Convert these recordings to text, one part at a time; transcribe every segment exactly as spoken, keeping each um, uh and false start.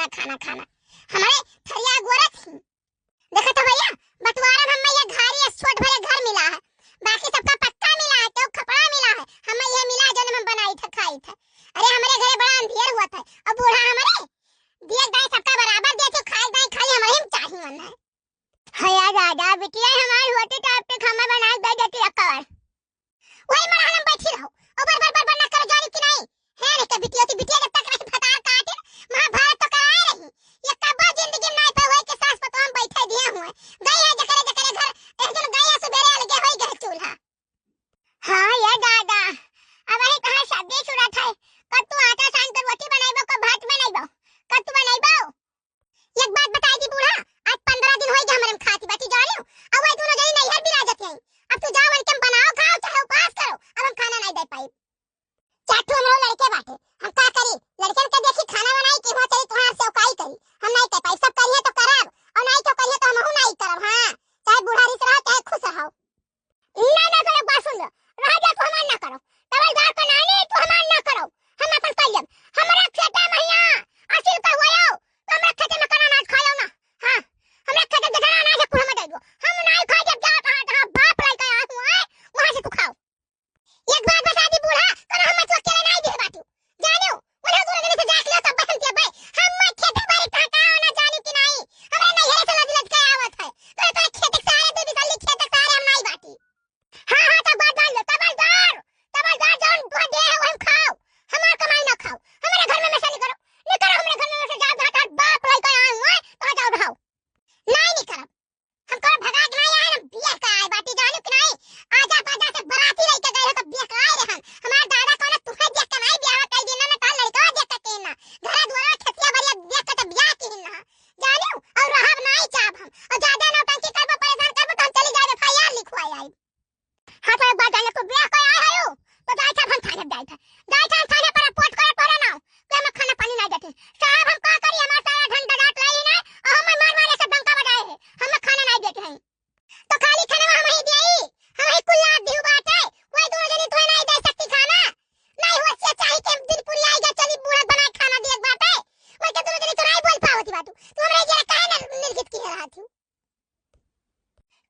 खाना खाना। हमरे थरिया गोरत ही। देखत हो भैया, बंटवारा में हमें ये घर, ये छोट भरे घर मिला है, बाकी सबका पक्का मिला है, केहू खपड़ा मिला है, हमें ये मिला है, जौन हम बनाई थे, खाई थे। अरे हमरे घरे बड़ा अंधियर हुआ था, और बूढ़ा हमरे दिए दाई सबका बराबर दिए थे, खाए दाई खाली हमरे ही चाही मन है। हया दादा, बिटिया हमार होती तो अब तक हमें बनाई दे देती अक्का बार। वही मरहल में बैठी रहो, और बर बर बर बर ना करो, जानी कि नहीं? है नहीं के बिटिया, ती बिटिया जब तक रही भतार काटिन, महाभारत तो कराए रही। ये कब्बो जिंदगी में नहीं पे हुए कि सास पतोह में बैठे दिए हुए। गई है जकरे जकरे घर, एक दिन गई है सुबेरे अलगे होई गए चूल्हा। हाँ ये दादा, अब वही कहाँ सब्जी चुरत है, कब तू आटा सान के रोटी बनैबो, कब भात बनैबो, कब तू बनैबो? एक बात बताई दी बूढ़ा, आज पन्द्रह दिन होई गए हमरे में खाती बाटी जानियो, अब वही दोनों जनी नैहर बिराजत हैं। अब तू जाओ, उनके बनाओ, खाओ, चाहे उपास करो, अब हम खाना नहीं दे पाई। चार ठो हमरो लड़के बाटे, हम का करी? लड़कन के देखी खाना बनाई कि हुआं चली तुहार सेवकाई करी, हम नहीं कर पाई। सब करिए तो करब, और नहीं तो करिए तो हमहू नहीं करब। हाँ, चाहे बूढ़ा रिस रहो, चाहे खुश रहो। ना, ना करो, बात सुन लो। रह जा, तू हमार ना करो। डबल दार का नानी, तू हमार ना करो। हम अपन कर लेब। हमरा खेते में हिया, असिल का हुआ हो, तो हमरा खेते में कना अनाज खायो ना। हाँ, हमरा खेते में जितना अनाज है, कुल हमें दे दो। हम नहीं खाई, जब जाओ, तहाँ, तहाँ बाप लइके आए हुए हैं, वहाँ से तू खाओ। एक बात बता दी बूढ़ा, कनो हम तो अकेले नहीं दे बाटू। जानियो, उन्हें दूर जने से जाके लो, तब हम के भाई, हम मैं खेते बारी कहाँ का हो ना जानियो कि नहीं। हमरा नैहरे से लद लद के आवत है। तो तोरे खेत के सारे दू बिसल्ली खेत के सारे हम नहीं बाटी। हाँ, हाँ, तब बात जान लो, तबलदार, तबलदार जौन तुहा दे है, वही खाओ। हमार कमाई ना खाओ। हमारे घर में मैसा नहीं करो। नहीं करो, हमारे घर में मैसा जाओ, जहाँ तहार बाप लइके आए हुए, वहाँ जाओ रहो। नहीं, नहीं करब। हम करो भगा के नहीं आए, हम बियाह का आए बाटी, जानियो कि नहीं? आजा बाजा से बराती लइके गए हो, तो बियाह का आए रहन। हमार दादा कौनो तुहे देख के नहीं बियाह कई दिन ना, ना तहार लड़का देख के ना। घरा दुआरा खेतिया बरिया देख के तो बियाह की ना। जानियो, और रहब नहीं चाहब हम। और ज्यादा नौटंकी करबो, परेशान करबो, तो हम चली जाए, एफ आई आर लिखवाए आई। हाँ, तो एक बात जान ले, तू बियाह कोई आए हयो, तो जाए था हम थाने, जाए था। जाए था हम थाने पर रिपोर्ट करे पड़े ना, कि हमें खाना पानी नहीं देते। साहब, हम का करी, हमार सारा धन दौलत लाई ही नहीं, और हमें मार मार ऐसे डंका बजाए है, हमें खाना नहीं देते हैं। तो खाली खाना हम ही देई, हम ही कुल लाद दिहु बाटे, कोई दोनों जनी तोहे नहीं दे सकती खाना। नहीं हो से चाही कि दिन पूरी आई जा, चली बूढ़ा बनाए खाना दिए बाटे, वही के दोनों जनी तो नहीं बोल पावती बाटू। तू हमरा ये काहे ना निर्घित की रहा थी?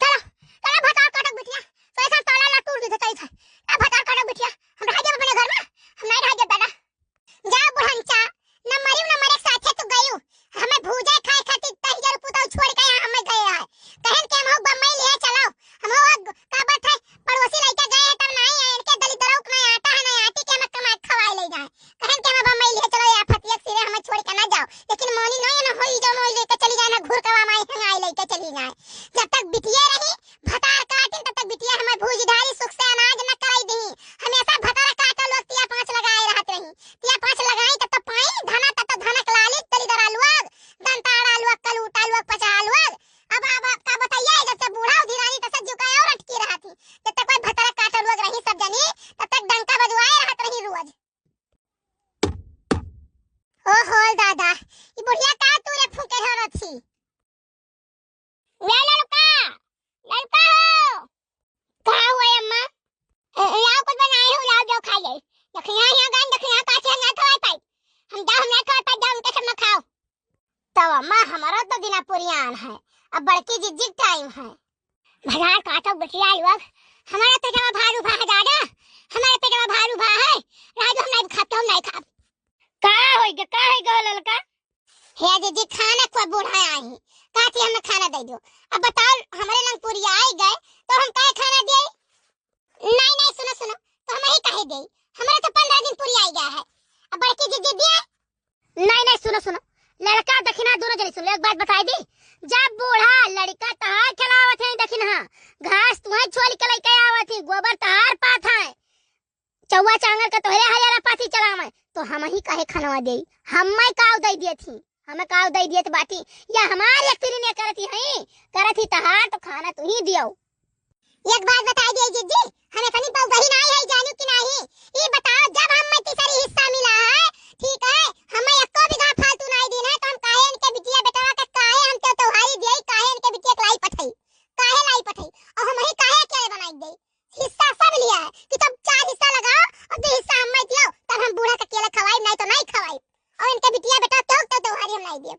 चलो, चलो भतार काटक बिटिया, तो ऐसा ताला ला टूट दे चाहिए था। अब भतार काटक बिटिया, हम रह जाब अपने घर में, हम नहीं रह जाब दादा। जा बुढ़नचा, न मरियो न मरे के साथे तू गयू। हमें भूजे खाए खातिर तही जरूर पुताऊ छोड़ के यहाँ हमें गए है। कहन के हम हो बम्बई लिए चलो, हम हो ग-, का बात है, पड़ोसी लइके गए हैं तब नहीं आए, इनके दलिद्रों को नहीं आटा है, नहीं आटी के हमें कमाए खवाए ले जाए। कहन के हमें बम्बई लिए चलो, या फतिया सिरे हमें छोड़ के ना जाओ। लेकिन मोनी नहीं ना होई जो मोई लेके चली जाए, ना घूर के माई हंगाई लेके चली जाए। जब तक बिटिया रही, भतार काटिन, तब तक बिटिया हमें भूज ढारी सुख से अनाज न कराई दी। हमेशा भतार काटा लोग तिया पाँच लगाए रहत रही। तिया पाँच लगाई तब तो पाई धना, तब तो धनक लाली दलिदरा लोग, दंताड़ा लोग, कलूटा लोग, पचहा लोग। अब, अब का बताइए, जब से बूढ़ा उधिरानी तब से जुका और अटकी रहत ही। जब तक कोई भतार काटा लोग रही सब जनी, तब तक डंका बजवाए रहत रही रोज। ओ होल दादा, ई बुढ़िया का तूरे फूंके हरत ही? ए ललका, ललका हो। का हुआ अम्मा? ए, ए, लाओ कुछ बनाए हो, लाओ जाओ खा जाए। दखिना हिया गान, दखिना पाछे हम ना खवाए पाई। हम जाओ, हम ना खवाए पाई, जाओ उनके सब ना खाओ। तब अम्मा, हमारा तो दिना पुरियान है, अब बड़की जिज्जी टाइम है। भतार काटो बिटिया लोग, हमारा पेटवा भारू भा है दादा, हमारा पेटवा भारू भा है। राजू हम नहीं खाते, हम नहीं खाब। का होई गे, का होई गे ललका? हे जिज्जी, खाना को बूढ़ा आई, कहती हमें खाना दे दो। अब बताओ, हमारे लंग पुरिया आई गए, तो हम काहे खाना दे? नहीं, नहीं, सुनो, सुनो, तो हम ही काहे दे? हमारे तो पन्द्रह दिन पुरिया आई गया है। अब बड़की जिज्जी दिए? नहीं, नहीं, सुनो, सुनो, ललका दखिना दोनों जनी सुन लो, एक बात बताई दी, जब बूढ़ा लड़का तहार खिलावत है दखिना, घास तुहे छोल के लेके आवत ही, गोबर तहार पात है, चौवा चांगर के तोहरे हजारा पाती चलावे, तो हम ही काहे खनवा देई? हमें काव दे दिए थी, हमें काव दे दिए थी बाटी, या हमार एक तिरी ने करती है, करत ही तहार तो खाना तू ही दियो। एक बात बताई दिए जिज्जी, हम इतनी बउगही नाई है, जानू कि नाही? ई बताओ, जब हमें तीसरी हिस्सा मिला है, ठीक है, हमें एको बीघा फालतू नाई दीन है, तो हम काहे इनके बिटिया बेटवा के काहे हम तो त्योहारी दिए, काहे इनके बिटिया के लाई पठाई, काहे लाई पठाई, और हम ही काहे अकेले बनाई दे? हिस्सा सब लिया है कि तब चार हिस्सा लगाओ और दो हिस्सा हमें दियो, तब हम बूढ़ा के अकेले खवाई, नहीं तो नहीं खवाई। और इनके बिटिया बेटा तो, तो त्योहारी हम नहीं दिए।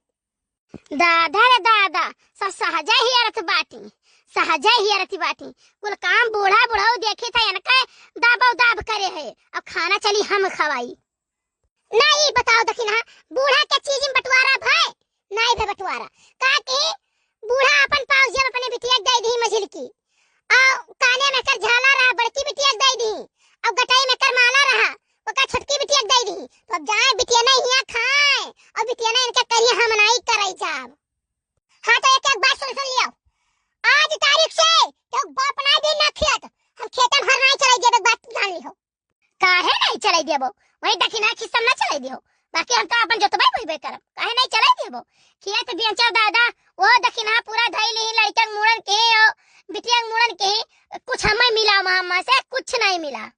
सहजे ही अरती बाटी। कुल काम बूढ़ा बुढ़ऊ देखी था, इनका दाबो दाब करे है। अब खाना चली हम खवाई। नहीं बताओ दखिनहा, बूढ़ा के चीज में बंटवारा भय? नहीं भय बंटवारा। का कि बूढ़ा अपन पाउज जेब अपने बिटिया के दे दी मझिल की, और काने में कर झाला रहा बड़की बिटिया के दे दी, और गटई में कर माला रहा ओका छोटकी बिटिया के दे दी। तो अब जाए बिटिया नहीं हिया खाए, और बिटिया नहीं इनके करिए हम नहीं करे जाब। हाँ तो एक एक बात सुन सुन लियो, आज तारीख से तो बाप ना दिन ना खेत, हम खेतन हर नहीं चले देबे, बात जान लिहो। काहे नहीं चले देबो? वही दखिना खिस्सा ना चले दिहो, बाकी हम तो अपन जोतबे बोइबे करब, काहे नहीं चले देबो? खेत बेचब दादा, वो दखिना पूरा धई ली लड़कन मुड़न के, ओ बिटिया मुड़न के, कुछ हमें मिला मामा से कुछ नहीं मिला।